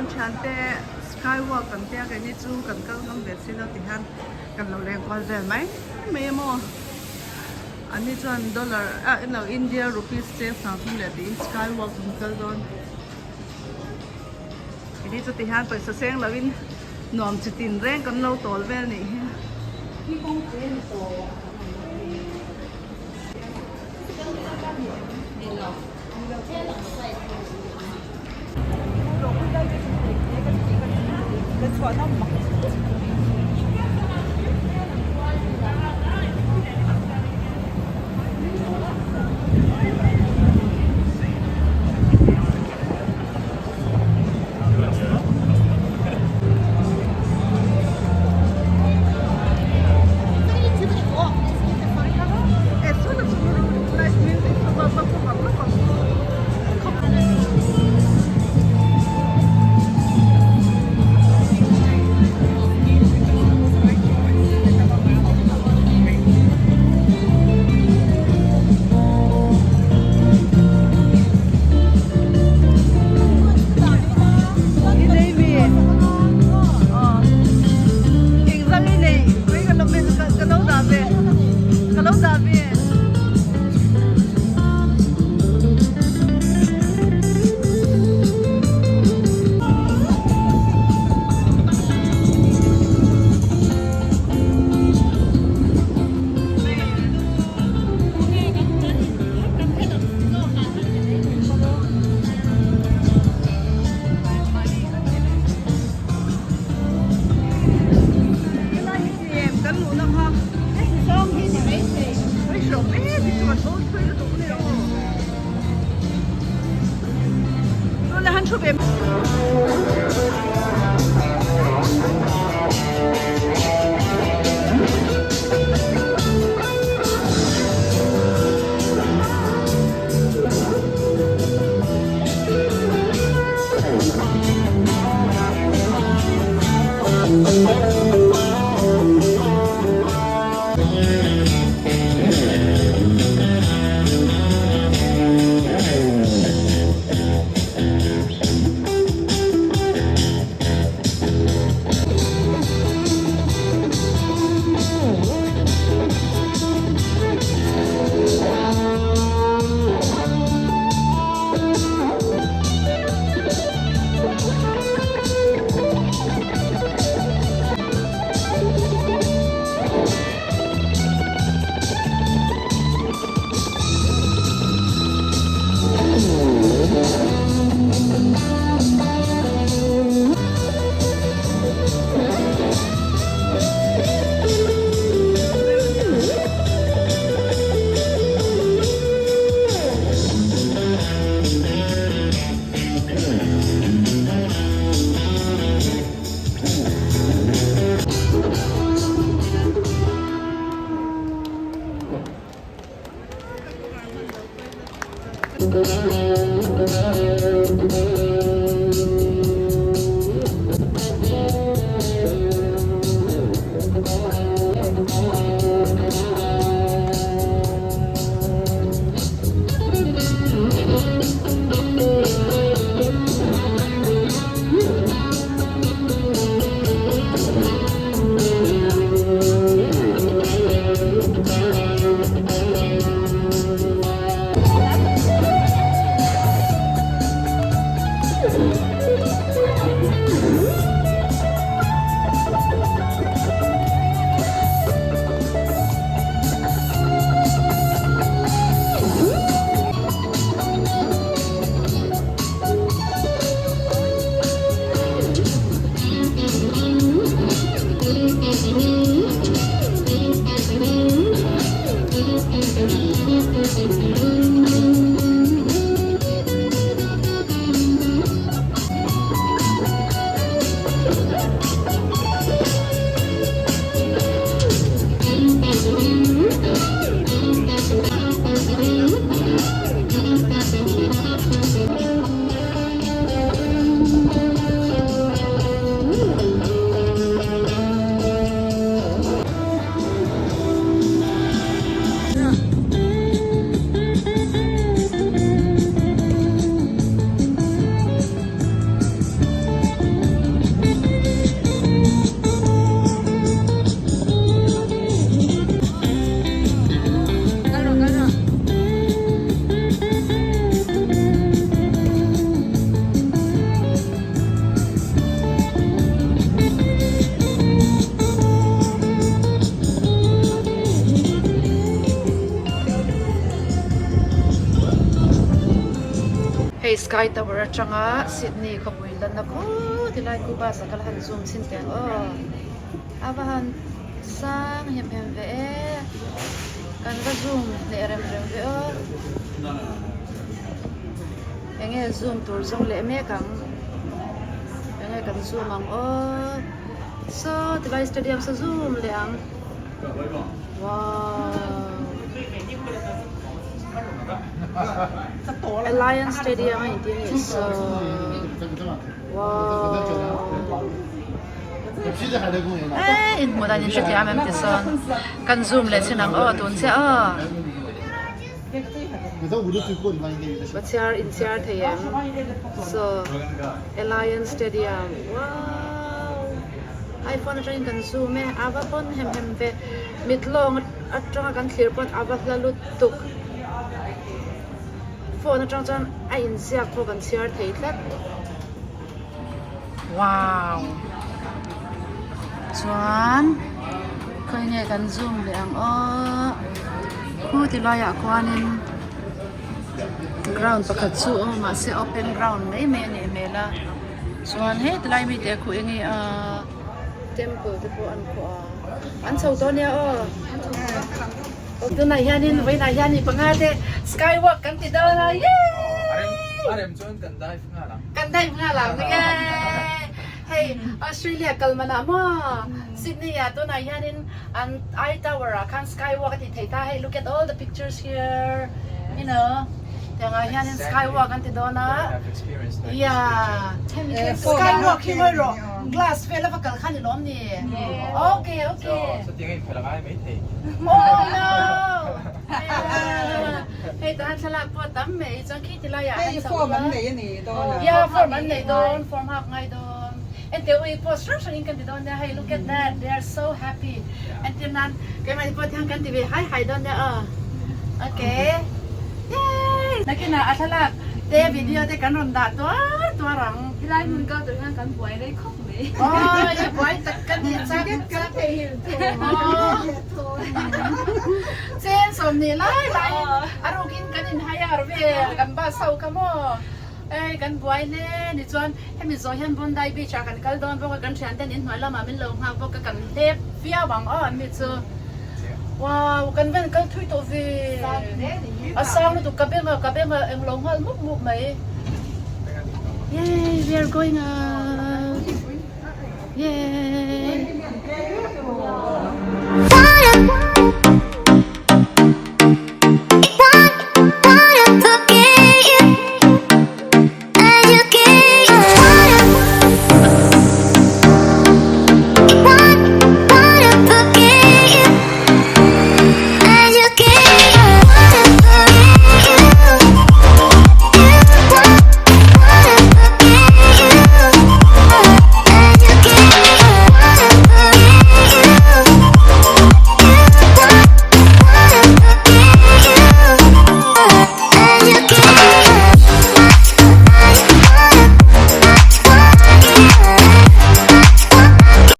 Kan thiante sky walk kan tia keini chu kan kal ngam ve si lo ti hian kan lo leng kual vel mai mai a maw. An ni chuan dollar ah ilo India rupees cheng sangthum leh tiin sky walk an kal dawn. Keini chu ti hian pawisa seng lo in nuam chi tin reng kan lo tawl vel nih hi. Hei Sky Tower atanga Sydney khawpui lanna khaw tilai khu bus a kal han zoom chhin teh ang aw. A va han sang hem hem ve e. Kan va zoom hneh rem rem ve aw. Enge zoom tur zawng leh mek ang. Enge kan zoom ang aw. Saw tilai stadium saw zoom leh ang. Wow. Alliance Stadium a inti a nih saw. Wow. Eee inhmuh dan in hrethiam em ti sawn kan zoom leh chin ang aw tun chiah aw. Va chhiar inchhiar thei em saw Alliance Stadium wow iPhone atangin kan zoom e a va pawn hem hem ve mit lawng atanga kan thlir pawn a va hla lutuk phone atang chuan a inziak pawh kan chhiar thei tlat. Wow chuan khawi nge kan zoom leh ang aw khu ti laiah khuanin ground pakhat chu aw mahse open ground mai mai a nih hmel a chuan heti lai mite khu eng nge a temple te pawh an khuah a an chho tawh ania aw tunah hianin vawiinah hian mi panga te sky walk kan ti dawn a yay. Kan dive nghal ang yay! Hei Australia kal manah maw Sydney ah tunah hianin an I tower ah khan sky walk a tih theih ta hei look at all the pictures here you know tiang ah hianin sky walk an ti dawn a yeah sky walk hi ngawi rawh glass vel a va kal kha ni lawm ni okay okay oh no Hei tahan thlalak pawh a tam mai chuan khi ti laiah han chhoh Hei form an nei a ni dawn a. Yeah form an nei dawn form hak ngai dawn. Ente ui post hrang hrang in kan ti dawn nia hei look at that they are so happy entir nan keimahni pawh tiang kan ti ve hai hai dawn nia aw okay yay nakinah a thlalak te video te kan rawn dah tuar tuar ang. Helai hmun kal tur hian kan buai rei khawp mai. Aw i buai tak ka ni chak chak. Chen sawmhnih lai laiin a rukin kan inhai ar vel kan bus ho kha maw ei kan buai hle ni chuan hemi zawh hian Bondi Beach ah kan kal dawn bawk a kan thian ten inhnuai lamah min lo nghak bawk a kan hlep viau ang aw an mi chu wow kan van kal thui tawh ve a sang lutuk ka beng a ka beng a englo nghal mup mup mai yay we are going out. Yay!